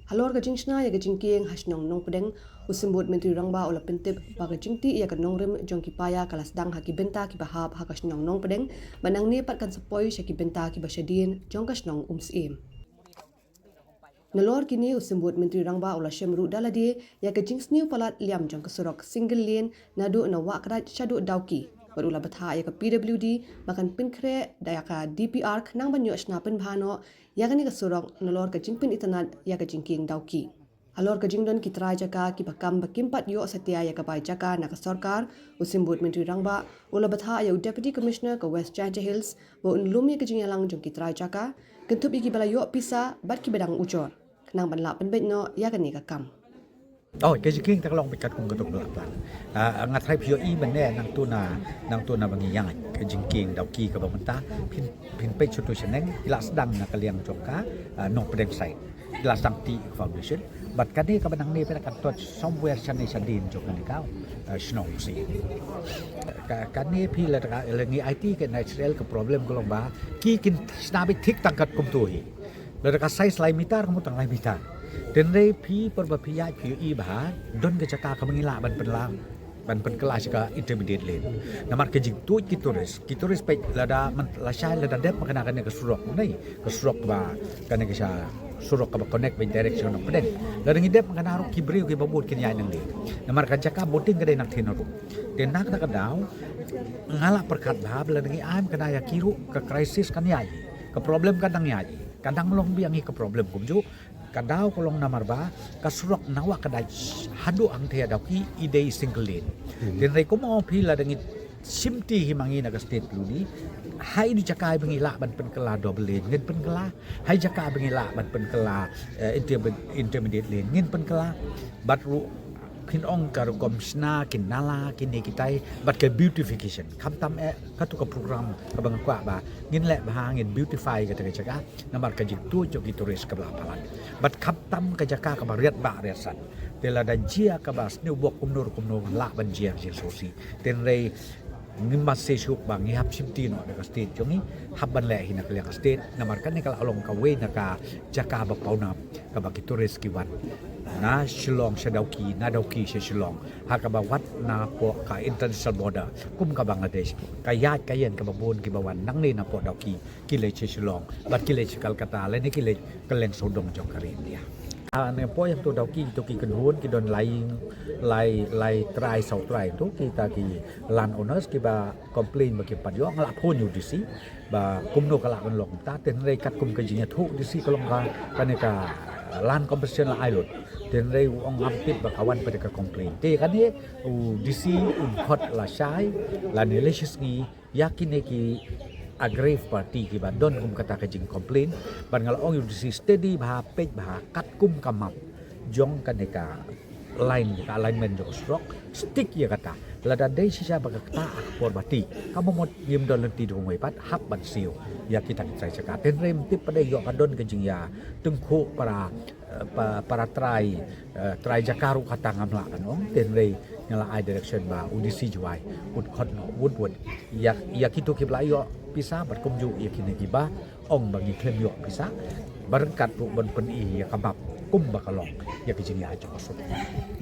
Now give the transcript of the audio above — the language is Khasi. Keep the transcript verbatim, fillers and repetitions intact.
Halor ka jingshna ïa ka jingkieng ha shnong Nongpdeng, u Symbud Myntri Rangbah u la pyntip ba ka jingtih ïa ka nongrim jong ki paia ka la sdang ha ki bynta kiba hap ha ka shnong Nongpdeng, ba nangne pat kan sa poi sha ki bynta kiba shadien jong ka shnong Umsyiem. Nalor kine u Symbud Myntri Rangbah u la shem ruh da lade ïa ka jingsniew palat liam jong ka surok single lane naduh na Wahkdait shaduh Dawki. Bad u la bthah ïa ka P W D ba kan pynkhreh da ïa ka D P R khnang ban ïoh shna pynbha noh ïa kane ka surok nalor ka jingpynitynnad ïa ka jingkieng Dawki. Halor ka jingdon ki trai jaka kiba kam ba kim pat ïoh satia ïa ka bai jaka na ka sorkar, u Symbud Myntri Rangbah u la bthah ïa u Deputy Commissioner ka West Jaintia Hills ba un lum ïa ka jingïalang jong ki trai jaka, kynthup ïa kiba la ïoh pisa bad kiba dang ujor, khnang ban lah pynbeit noh ïa kane ka kam. Oh, ka jingkieng ta ka long beit katkum katkum ba la plan. Ah, nga tharai phi ïohi mynne nangta na, nangta na ba ngi ïa ka jingkieng Dawki kaba mynta, phin, phin peit shuh tu shaneng, ki la sdang na ka liang jong ka, ah, Nongpdeng side. Ki la sdang tih foundation. Bad kane kaba nangne phi la kan touch somewhere shane shadien jong kane ka, ah, shnong Umsyiem. Ka, kane phi la ka, la ngi aiti ka natural ka problem ka long ba ki kin shna beit thik tang katkum tu hi. Lada ka size lai meter, ka mut tang lai meter. Tynrai phi por ba phi ïaid phi ïohi ba don ka jaka kaba ngi lah ban pynlang, ban pynkylla sha ka intermediate lane. Namar ka jingtuid ki tourist, ki tourist peit lada man lashai lada dep ma kane, kane ka surok, ne ka surok ba, kane ka sha surok kaba connect ba direct sha Nongpdeng. Lada ngi dep ma kane ruh ki briew kiba bud kin ïaid nangne. Namar ka jaka boating ka dei na ktien ruh. Te na kata ka daw nga la pyrkhat ba lada ngi aim kane ïa ki ruh ka crisis kan ïaid. Ka problem kan dang ïaid. Ka dang long biang hi ka problem kumjuh. Ka daw ka long namar ba ka surok na Wahkdait haduh hangtei ha Dawki i dei single lane. Tynrai kumno phi lada ngi shimti hi ma ngi na ka state luni, ha ine i jaka ba ngi lah ban pynkylla double lane ngin pynkylla, ha i jaka ba ngi lah ban pynkylla, eh, interme-, intermediate lane ngin pynkylla. Bad ruh phin ong ka rukom shna ki nala kine kitai bad ka beautification. Khamtam eh katu ka program kaba nga kwah ba ngin leh bha, ngin beautify kata ka jaka namar ka jingtuid jong ki tourist kaba la palat. Bad khamtam ka jaka kaba riat bah riat san. Te lada jia kaba sniew bok kumno kumno lah ban jia jingsngewsih. Tynrai ngim pat shisha ba ngi hap shimti noh da ka state jong ngi, hap ban leh hi na ka liang ka state namar kane ka la long kawei na ka jaka ba pawnam kaba ki tourist ki wan na Shillong sha Dawki, na Dawki sha Shillong, ha kaba wat napoh ka international border kum ka Bangladesh. Ka ïaid ka ïeng kaba bun kiba wan nangne napoh Dawki ki leit sha Shillong bad ki leit sha Kolkata lane ki leit kylleng sawdong jong ka ri India. Ah, napoh ïa tu Dawki tu ki kynhun ki don lai, lai, lai trai saw trai tu kita ki land owners kiba complain ba kim pat ïoh. Nga la phone ïa u D C ba kumno ka lah ban long kumta. Tynrai katkum ka jingïathuh D C ka long ka, kane ka land compensation la ai lut. Tynrai u ong ngam tip ba ka wan pat ka complain. Te kane u D C un khot lashai lane lashisngi ïa kine ki aggrieved party kiba don kum kata ka jingcomplain. Bad nga la ong ïa u D C steady bha, peit bha katkum ka map jong kane ka line, ka alignment jong ka surok, stick ïa kata. Lada dei shisha ba ka kata ha ka por ba ti, ka mut ngim don lynti dewei pat, hap ban siew ïa kita ki trai jaka. Tynrai ym tip pat ïoh ka don ka jingïatyngkhuh para, eh, pa-, para trai, eh, trai jaka ruh kata ngam lah ban ong. Tynrai nga la ai direction ba u D C Jowai un khot noh wut wut ïa, ïa kitu kiba la ïoh pisa bad kumjuh ïa kine kiba ong ba ngi khlem ïoh pisa, ba ryngkat ruh ban pyni ïa ka map kumba ka long ïa ka jingïaid jong ka surok.